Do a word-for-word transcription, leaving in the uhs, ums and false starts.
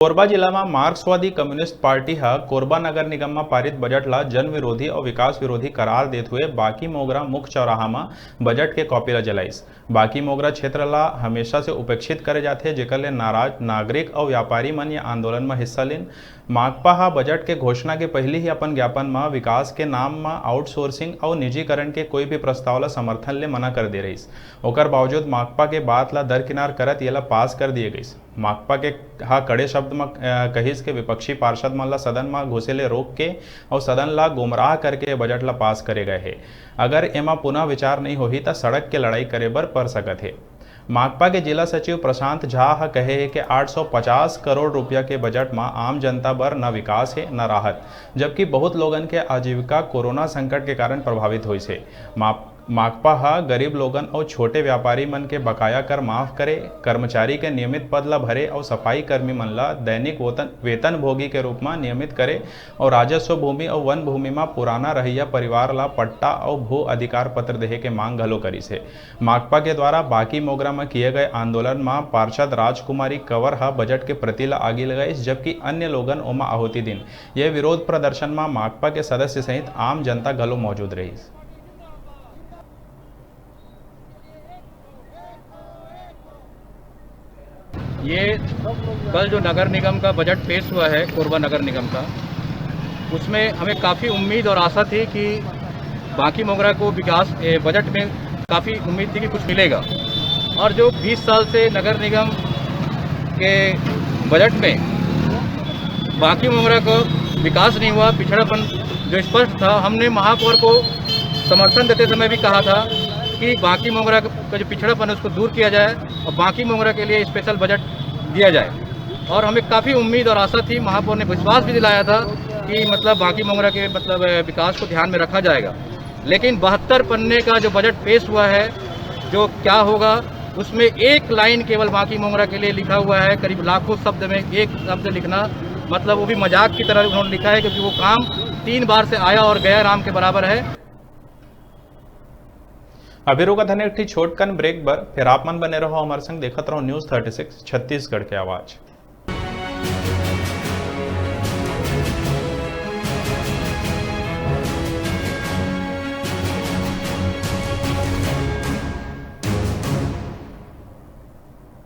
कोरबा जिला म मार्क्सवादी कम्युनिस्ट पार्टी ह कोरबा नगर निगम म पारित बजट ला जन विरोधी अउ विकास विरोधी करार देत हुए बाकी मोगरा मुख्य चौराहा म बजट के कॉपी ला जलाइस। बाकी मोगरा क्षेत्र ला हमेशा से उपेक्षित करे जाथे, जेकर ले नाराज नागरिक अउ व्यापारी मन ये आंदोलन म हिस्सा लीन। माकपा ह बजट के घोषणा के पहिली ही अपन ज्ञापन म विकास के नाम म आउटसोर्सिंग अउ निजीकरण के कोई भी प्रस्ताव ला समर्थन ले मना कर दे रहिस। ओकर बावजूद माकपा के बात ला दरकिनार करत येला पास कर दिए गइस। माकपा के ह कड़े शब्द म, अ, कहिस के विपक्षी पार्षद मन ला सदन म घुसे ले रोक के अउ सदन ला गुमराह करके ये बजट ला पास करे गए हे। अगर एमा पुनः विचार नइ होही, त सड़क के लड़ाई करे बर पर सकत हे। माकपा के जिला सचिव प्रशांत झा ह कहे हे कि आठ सौ पचास करोड़ रुपया के बजट म आम जनता बर न विकास हे, न राहत, जबकि बहुत लोगन के आजीविका कोरोना संकट के कारण प्रभावित होइस हे। मा-, माकपा ह गरीब लोगन अउ छोटे व्यापारी मन के बकाया कर माफ करे, कर्मचारी के नियमित पद ल भरे अउ सफाई कर्मी मन ल दैनिक वोतन-, वेतन भोगी के रूप म नियमित करे अउ राजस्व भूमि अउ वन भूमि म पुराना रहइया परिवार ल पट्टा अउ भू अधिकार पत्र देहे के मांग घलो करिस हे। माकपा के द्वारा बाकी मोगरा म किए गए आंदोलन म पार्षद राजकुमारी कंवर ह बजट के प्रति ल आगी लगाइस, जबकि अन्य लोगन ओमा आहुति दिन। ये विरोध प्रदर्शन म माकपा के सदस्य सहित आम जनता घलो मौजूद रहिस। ये कल जो नगर निगम का बजट पेश हुआ है, कोरबा नगर निगम का, उसमें हमें काफ़ी उम्मीद और आशा थी कि बाकी मोगरा को विकास, ए, बजट में काफ़ी उम्मीद थी कि कुछ मिलेगा। और जो बीस साल से नगर निगम के बजट में बाकी मोगरा को विकास नहीं हुआ, पिछड़ापन जो स्पष्ट था, हमने महापौर को समर्थन देते समय भी कहा था कि बाकी मोगरा का जो पिछड़ापन है, उसको दूर किया जाए और बाकी मोगरा के लिए स्पेशल बजट दिया जाए। और हमें काफ़ी उम्मीद और आशा थी, महापौर ने विश्वास भी दिलाया था कि मतलब बाकी मोगरा के मतलब, अ, विकास को ध्यान में रखा जाएगा। लेकिन बहत्तर पन्ने का जो बजट पेश हुआ है, जो क्या होगा, उसमें एक लाइन केवल बाकी मोगरा के लिए लिखा हुआ है। करीब लाखों शब्द में एक शब्द लिखना, मतलब वो भी मजाक की तरह उन्होंने लिखा है, क्योंकि वो काम तीन बार से आया और गया राम के बराबर है। अभी रुकत हन एक ठी छोटकन ब्रेक बर, फिर आप मन बने रहो हमारे संग, देखत रहो न्यूज़ थर्टी सिक्स छत्तीसगढ़ के आवाज़।